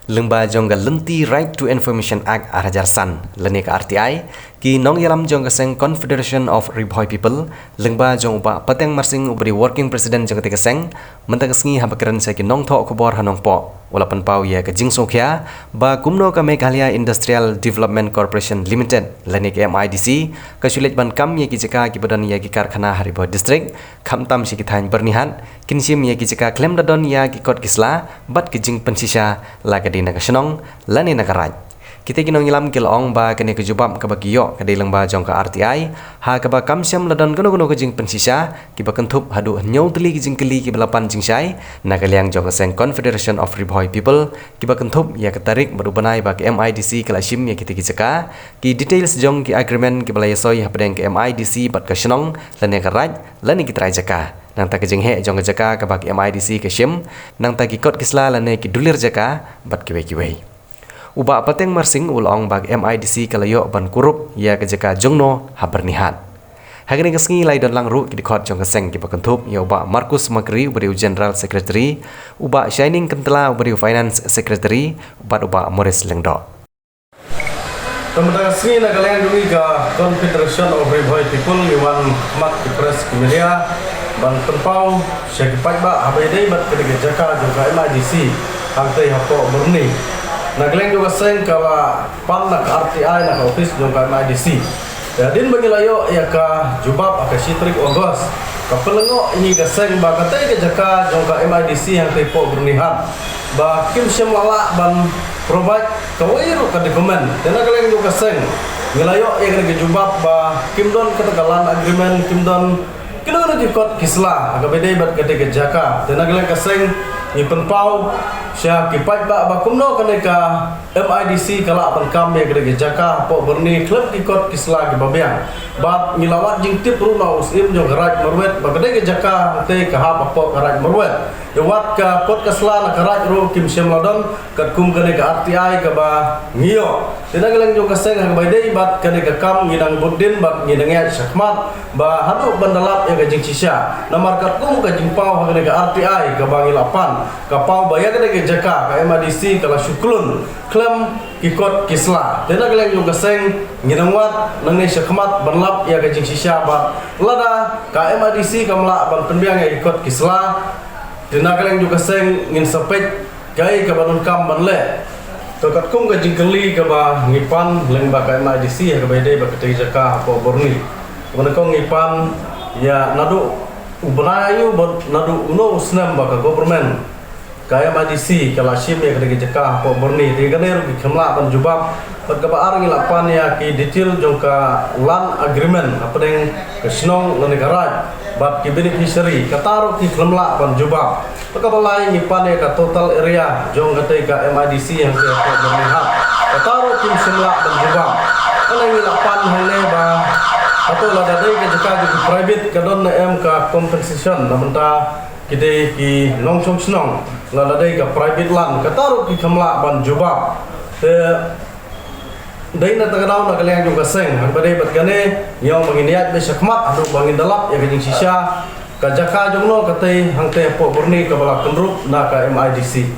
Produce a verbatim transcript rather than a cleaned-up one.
Lyngba jong ka lynti Right to Information Act ar hajar san lane ka R T I, ki nongïalam jong ka seng Confederation of Ri Bhoi People, lyngba jong u Bah Pateng Marsing uba dei Working President jong katei ka seng, mynta ka sngi haba kren sha ki nongthoh khubor ha Nongpoh, u la pynpaw ïa ka jingsngewkhia ba kumno ka Meghalaya Industrial Development Corporation Limited lane ka M I D C ka shu leit ban kam ïa ki jaka kiba don ïa ki karkhana ha Ri Bhoi District, khamtam sha ki thaiñ byrnihat, kin shim ïa ki jaka khlem da don ïa ki kot ki sla bad ki jingpynshisha la ka dei na ka shnong lane na ka raid. Kitei ki nongïalam ki la ong ba kane ka jubab kaba ki ïoh ka dei lyngba jong ka R T I, ha kaba kam shym la don kano kano ka jingpynshisha, kiba kynthup haduh hynñiew tylli ki jingkylli kiba la pan jingshai na ka liang jong ka seng Confederation of Ri Bhoi People, kiba kynthup ïa ka tarik bad u bnai ba ka M I D C ka la shim ïa kitei ki jaka, ki details jong ki agreement kiba la ïasoi hapdeng ka M I D C bad ka shnong lane ka raid lane ki trai jaka, nangta ka jingheh jong ka jaka kaba ka M I D C ka shim, nangta ki kot ki sla lane ki dulir jaka bad kiwei kiwei. U Bah Pateng Marsing u la ong ba ka M I D C ka la ïoh ban kurup ïa ka jaka jongno ha byrnihat. Ha kane ka sngi la ïadon lang ruh ki dkhot jong ka seng kiba kynthup ïa u Bah Marcus Makri uba dei u General Secretary, u Bah Shining Kyntla uba dei u Finance Secretary bad u Bah Maurice Lyngdoh. Te mynta ka sngi na ka liang jong ngi ka Confederation of Ri Bhoi People ngi wan khmat ki press ki media ban pynpaw sha ki paidbah haba ïadei bad ka dei ka jaka jong ka M I D C hangtei hapoh Byrni. Na ka liang jong ka seng ka la pan na ka R T I na ka office jong ka M I D C. Te hadien ba ngi la ïoh ïa ka jubab ha ka shi tarik August, ka pynlyngngoh ïa ngi ka seng ba katei ka jaka jong ka M I D C hangtei hapoh Byrnihat ba kim shym la lah ban provide kawei ruh ka document. Te na ka liang jong ka seng ngi la ïoh ïa kane ka jubab ba kim don kata ka land agreement, kim don kino kino ki kot ki sla ha kaba ïadei bad katei ka jaka. Te na ka liang ka seng ngi pynpaw sha ki paidbah ba kumno kane ka M I D C ka lah ban kam ïa katei ka jaka hapoh Byrni khlem ki kot ki sla kiba biang. Bad ngi la wad jingtip ruh na u Syiem jong ka Raid Marwet ba katei ka jaka hangtei ka hap hapoh ka Raid Marwet. Ïa wat ka kot ka sla na ka raid ruh kim shym la don katkum kane ka R T I kaba ngi ïoh. Te na ka liang jong ka seng ha kaba ïadei bad kane ka kam ngi dang bud dien bad ngi dang ïaid shakhmat ba haduh ban da lap ïa ka jingshisha. Namar katkum ka jingpaw ha kane ka R T I kaba ngi la pan, ka paw ba ïa kane ka jaka ka M I D C ka la shu khlun khlem ki kot ki sla. Te na ka liang jong ka seng ngi dang wad nangne shakhmat ban lap ïa ka jingshisha bad lada ka M I D C kam lah ban pynbiang ïa ki kot ki sla, te na ka liang jong ka seng ngin sa peit kaei kaba donkam ban leh. Te katkum ka jingkylli kaba ngi pan lyngba ka M I D C ha kaba ïadei bad katei ka jaka hapoh Byrni. Kaba nyngkong ngi pan ïa naduh u bnai aiu bad naduh uno u snem ba ka government, ka M I D C ka la shim ïa katei ka jaka hapoh Byrni, te kane ruh ki khlem lah ban jubab. Bad kaba ar ngi la pan ïa ki detail jong ka land agreement hapdeng ka shnong lane ka raid bad ki beneficiary, kata ruh ki khlem lah ban jubab. Bad kaba lai ngi pan ïa ka total area jong katei ka M I D C hangtei hapoh Byrnihat, kata ruh kim shym lah ban jubab. Kane ngi la pan hangne ba hato lada dei ka jaka jong ki private ka don ne em ka compensation na bynta ki dei ki nongshong shnong, lada dei ka private land kata ruh ki khlem lah ban jubab. Te dei na kata ka daw na ka liang jong ka seng ha kaba ïadei bad kane ngi ong ba ngin ïaid beit shakhmat haduh ba ngin da lap ïa ka jingshisha ka jaka jongno katei hangtei hapoh Byrni kaba la kynrup na ka M I D C.